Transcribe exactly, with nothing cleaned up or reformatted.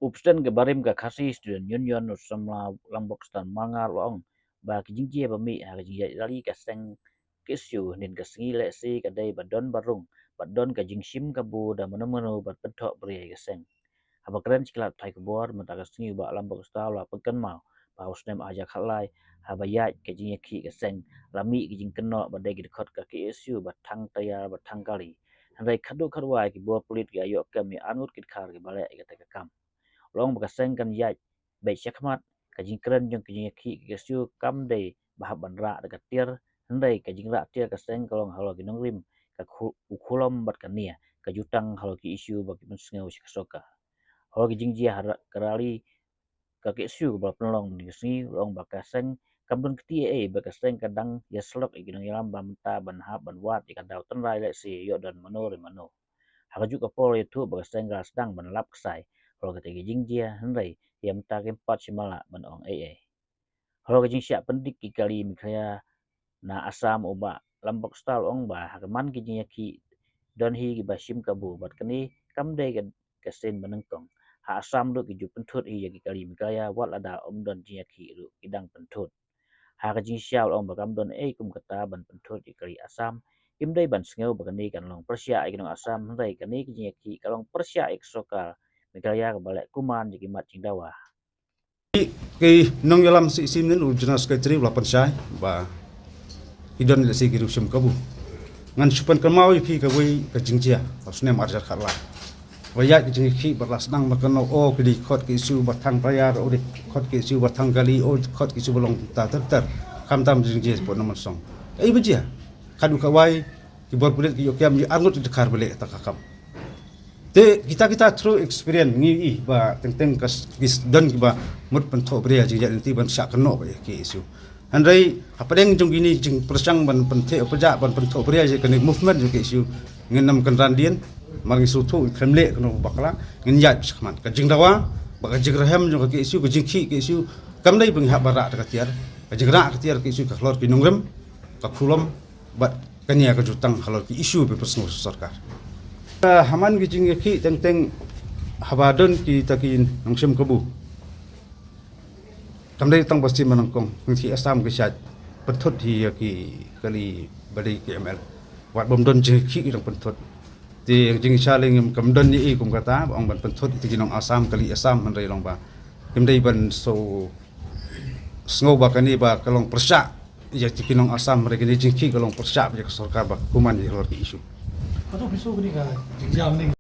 U President ka barim ka Khasi Student Union, u samla Langbokstar Marngar, la ong ba ka jingjia ba mih ha ka jingïaid rally ka seng K S U hynnin ka sngi lehse ka dei ba don ba rung, ba don ka jingshim kabu da mano mano ba pynthoh bria ïa ka seng. Haba kren sha ki lad pathai khubor mynta ka sngi, u Bah Langbokstar la pynkynmaw ba ha u snem ar hajar khatlai, haba ïaid ka jingïakhih ka seng, la mih ka jingkynnoh ba dei ki dkhot ka K S U ba thang taiar ba thang kali. Hynrei khadduh khadwai ki bor pulit ki ïoh kem ïa arngut ki dkhar kiba leh ïa kata ka kam. La ong ba ka seng kan ïaid beit shakhmat. Ka jingkren jong ka jingïakhih ka K S U kam dei ba hap ban rah da ka tiar, hynrei ka jingrah tiar ka seng ka long halor ki nongrim, ka khu-, u khulom bad ka nia, ka jutang halor ki issue ba ki pynsngew sha ka sorkar. Halor ka jingjia ha ka rally ka K S U kaba la pynlong hynnin ka sngi, la ong ba ka seng kam don kti ei ei, ba ka seng ka dang ïasyllok ïa ki nongïalam ba mynta ban hap ban wad ïa ka daw tynrai lehse ïoh don mano re mano. Ha kajuh ka por ïathuh ba ka seng ka la sdang ban lap ksai halor kata ka jingjia, hynrei ïa mynta kim pat shem lah ban ong ei ei. Halor ka jingshah pyndik ki kali Meghalaya na Assam, u Bah Langbokstar la ong ba ha ka man ka jingïakhih don hi kiba shim kabu bad kane kam dei ka, ka sien ba nyngkong. Ha Assam ruh ki ju pynthut hi ïa ki kali Meghalaya, wat lada ym don jingïakhih ruh ki dang pynthut. Ha ka jingshisha la ong ba kam don ei kum kata ban pynthut ïa ki kali Assam. Kim dei ban sngew ba kane kan long pyrshah ïa ki nong Assam, hynrei kane ka jingïakhih ka long pyrshah ïa ka sorkar Meghalaya kaba leh kuman ïa ki mat jingdawa. Ki nongïalam shisien mynnin u General Secretary u la pynshai ba ki don lehse ki ruh shim kabu. Ngan shu pynkynmaw ïa phi kawei ka jingjia ha u snem ar hajar khatlai. Ba ïaid ka jingïakhih bad la sdang ba kynnoh, o ki dei dkhot K S U ba thang taiar, o dei dkhot K S U ba thang kali, o dei dkhot K S U ba long ter ter ter. Khamtam jingjia hapoh Nongmynsong. Ei ba jia? Khadduh khadwai ki bor pulit ki ïoh kem ïa arngut ki dkhar ba leh kata ka kam. Te kita kita through experience ngi i ba teng teng ka s-, ki s-, don kiba mut pynthoh bria jingïaid lynti ban shah kynnoh bad ïa K S U. Hynrei hapdeng jong kine jingpyrshang ban pyntheh pyrshah ban pynthoh bria ïa kane movement jong K S U, ngin ym kynran dien, mar ngi sngewthuh ngi khlem leh kano bakla, ngin ïaid shakhmat. Ka jingdawa bad ka jingrhem jong ka K S U, ka jingkhih K S U kam dei ba ngi hap ban rah da ka tiar. Ka jingrah ka tiar K S U ka halor ki nongrim, ka khulom bad ka nia ka jutang halor ki issue ba pynsngew sorkar. Ah, ha man ki jingïakhih teng teng haba don kita ki nongshim kabu. Kam dei tang ba shisien ba nyngkong, ngi ki Assam ki shait pynthut hi ïa ki kali ba dei ki M L A. Wat bym don jingïakhih ki dang pynthut. Te jingshai lei ngim, kam don ei ei kum kata ba ong ban pynthut ïa ki nong Assam, kali Assam, hynrei long ba kim dei ban so sngew ba kane ba ka long pyrshah ïa ki nong Assam, hynrei kane jingkhih ka long pyrshah ïa ka sorkar ba kuman ïa halor ki issue. Hato phi sngew kane ka jingjia mynne?